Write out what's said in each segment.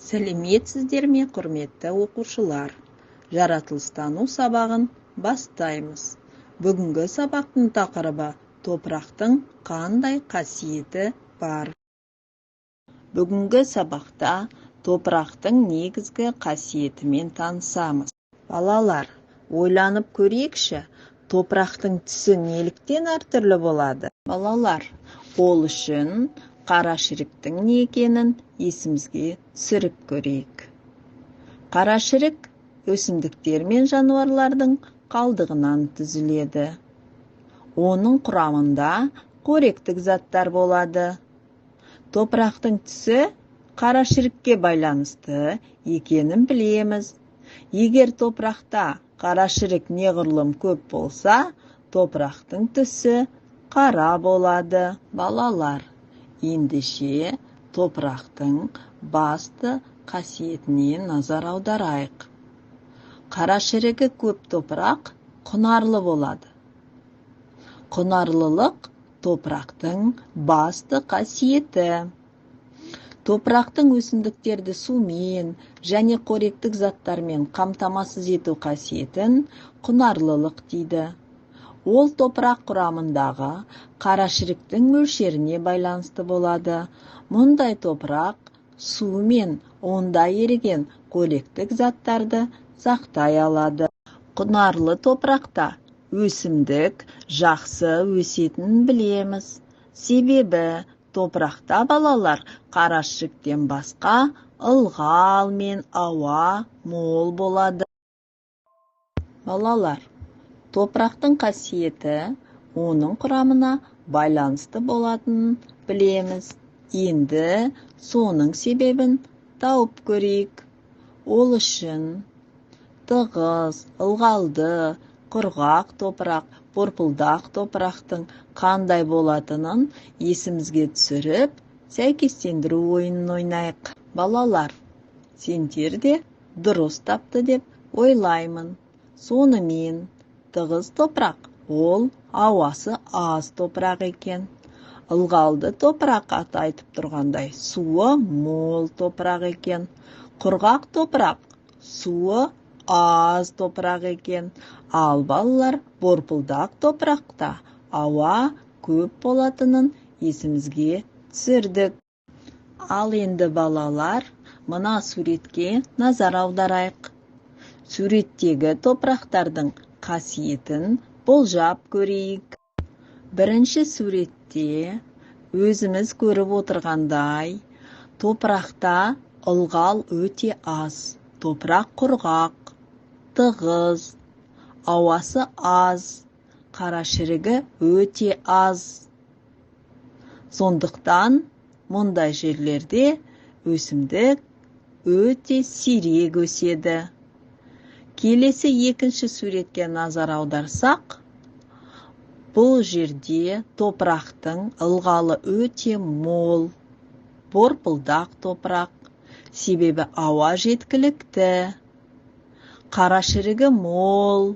Сәлеметсіздер ме, құрметті оқушылар! Жаратылыстану сабағын бастаймыз. Бүгінгі сабақтың тақырыбы: топырақтың қандай қасиеті бар? Бүгінгі сабақта топырақтың негізгі қасиетімен танысамыз. Балалар, ойланып көрейікші, топырақтың түсі неліктен әртүрлі болады? Балалар, ол үшін қара шіріктің не екенін есімізге түсіріп көрейік. Қара шірік өсімдіктер мен жануарлардың қалдығынан түзіледі. Оның құрамында қоректік заттар болады. Топырақтың түсі қара шірікке байланысты екенін білеміз. Егер топырақта қара шірік неғұрлым көп болса, топырақтың түсі қара болады. Балалар, ендеше топырақтың басты қасиетіне назар аударайық. Қара шірігі көп топырақ құнарлы болады. Құнарлылық — топырақтың басты қасиеті. Топырақтың өсімдіктерді сумен және қоректік заттармен қамтамасыз ету қасиетін құнарлылық дейді. Ол топырақ құрамындағы қара шіріктің мөлшеріне байланысты болады. Мұндай топырақ су мен онда еріген қоректік заттарды сақтай алады. Құнарлы топырақта өсімдік жақсы өсетінін білеміз. Себебі топырақта, балалар, қара шіріктен басқа ылғал мен ауа мол болады. Балалар, топырақтың қасиеті оның құрамына байланысты болатынын білеміз. Енді соның себебін тауып көрейік. Ол үшін тығыз, ылғалды, құрғақ топырақ, борпылдақ топырақтың қандай болатынын есімізге түсіріп, сәйкестендіру ойынын ойнайық. Балалар, сендер де дұрыс тапты деп ойлаймын. Сонымен, тығыз топырақ — ол ауасы аз топырақ екен. Ылғалды топырақ, аты айтып тұрғандай, суы мол топырақ екен. Құрғақ топырақ — суы аз топырақ екен. Ал, балалар, борпылдақ топырақта ауа көп болатынын есімізге түсірдік. Ал енді, балалар, мына суретке назар аударайық. Суреттегі топырақтардың қасиетін болжап көрейік. Бірінші суретте өзіміз көріп отырғандай, топырақта ылғал өте аз, топырақ құрғақ, тығыз, ауасы аз, қара шірігі өте аз. Сондықтан мұндай жерлерде өсімдік өте сирек өседі. Келесі екінші суретке назар аударсақ, бұл жерде топырақтың ылғалы өте мол, борпылдақ топырақ, себебі ауа жеткілікті, қара шірігі мол,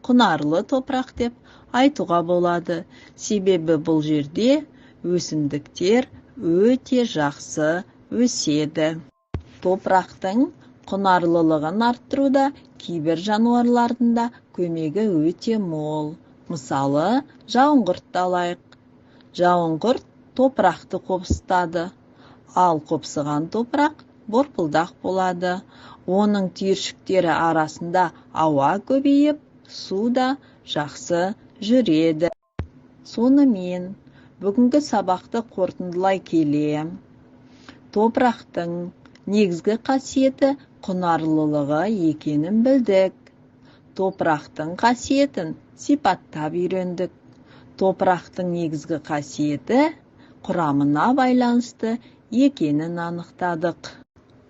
құнарлы топырақ деп айтуға болады. Себебі бұл жерде өсімдіктер өте жақсы өседі. Топырақтың құнарлылығын арттыруда кейбір жануарлардың да көмегі өте мол. Мысалы, жауынқұртты алайық. Жауынқұрт топырақты қопсытады, ал қопсыған топырақ борпылдақ болады. Оның түйіршіктері арасында ауа көбейіп, су да жақсы жүреді. Сонымен, бүгінгі сабақты қорытындылай келе, топырақтың негізгі қасиеті құнарлылығы екенін білдік. Топырақтың қасиетін сипаттап үйрендік. Топырақтың негізгі қасиеті құрамына байланысты екенін анықтадық.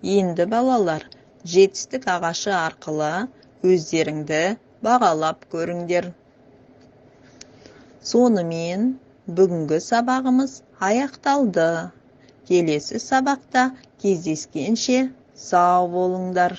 Енді, балалар, жетістік ағашы арқылы өздеріңді бағалап көріңдер. Сонымен, бүгінгі сабағымыз аяқталды. Келесі сабақта кездескенше, сау болыңдар!